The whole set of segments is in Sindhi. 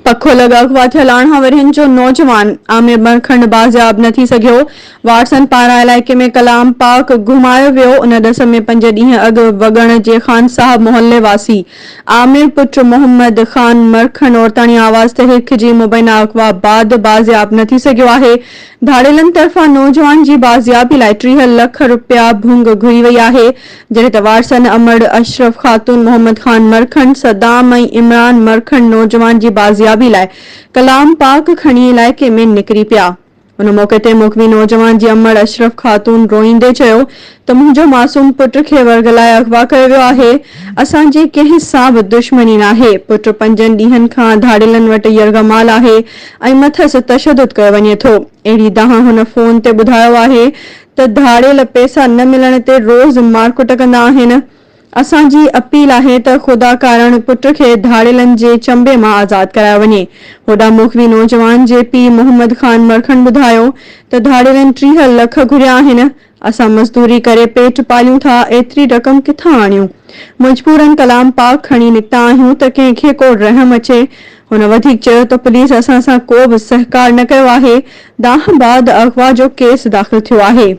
پکو لڳ اغوا ٿيل 18 ورهين جو نوجوان عامر مرکنڊ بازياب نه ٿي سگهيو، وارثن پاران علائقي ۾ ڪلام پاڪ گهمايو ويو، ان ڏس ۾ پنج ڏينهن اڳ وڳڻ جي خان صاحب محلي واسي عامر پٽ محمد خان مرکنڊ عورتاڻي آواز تحريڪ جي مبينا اغوا بعد بازياب نه ٿي سگهيو آهي، ڌاڙيلن طرفان نوجوان جي بازيابي لاء 30 لک رپيا ڀنگ گهري وئي آهي، جڏهن ته وارثن امڙ اشرف خاتون، محمد خان مرکنڊ، صدام ۽ عمران مرکنڊ نوجوان جي بازيابي لاء ڪلام پاڪ کڻي علائقي ۾ نڪري پيا. ان موقعي تي مغوي نوجوان جي امڙ اشرف خاتون روئيندي چيو ته منهنجو معصوم پٽ کي ورغلائي اغوا ڪيو ويو آهي، اسان جي ڪنهن سان به دشمني ناهي، پٽ پنجن ڏينهن کان ڌاڙيلن وٽ يرغمال آهي ۽ مٿس تشدد ڪيو وڃي ٿو. اهڙي دانهن هن فون تي ٻڌايو آهي ته ڌاڙيل پئسا نه ملڻ تي روز مارڪٽ ڪندا آهن. اسان جي اپيل آهي ته خدا ڪارڻ پٽ کي ڌاڙيلن جي چنبي مان آزاد ڪرايو وڃي. هوڏانهن مغوي نوجوان جي پيء محمد خان مرکڻ ٻڌايو ته ڌاڙيلن 30 لک گهريا آهن، اسان مزدوري ڪري پيٽ پاليون ٿا، ايتري رقم ڪٿان آڻيون؟ مجبورن ڪلام پاڪ کڻي نڪتا آهيون ته ڪنهن کي ڪو رحم اچي. هن وڌيڪ چيو ته پوليس اسان سان ڪو به سهڪار نه ڪيو آهي، دانهن بعد اغوا جو ڪيس داخل ٿيو آهي.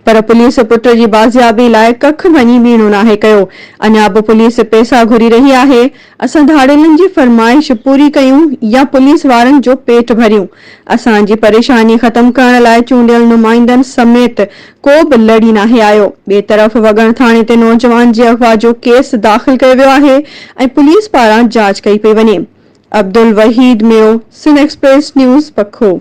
پر پوليس پٽ جي بازيابي لاء ڪک ڀڃي ٻيڻو ناهي ڪيو، اڃا به پوليس پئسا گهري رهي آهي، اسان ڌاڙيلن جي فرمائش پوري ڪيون يا پوليس وارن جو پيٽ ڀريون، اسان جي پريشاني ختم ڪرڻ لاء چونڊيل نمائندن سميت ڪو به لڙي ناهي آيو، ٻئي طرف وڳڻ ٿاڻي تي نوجوان جي اغوا جو ڪيس داخل ڪيو ويو آهي ۽ پوليس پاران جاچ ڪئي پئي وڃي، عبدالوحيد ميو، سنڌ ايڪسپريس نيوز، پکو.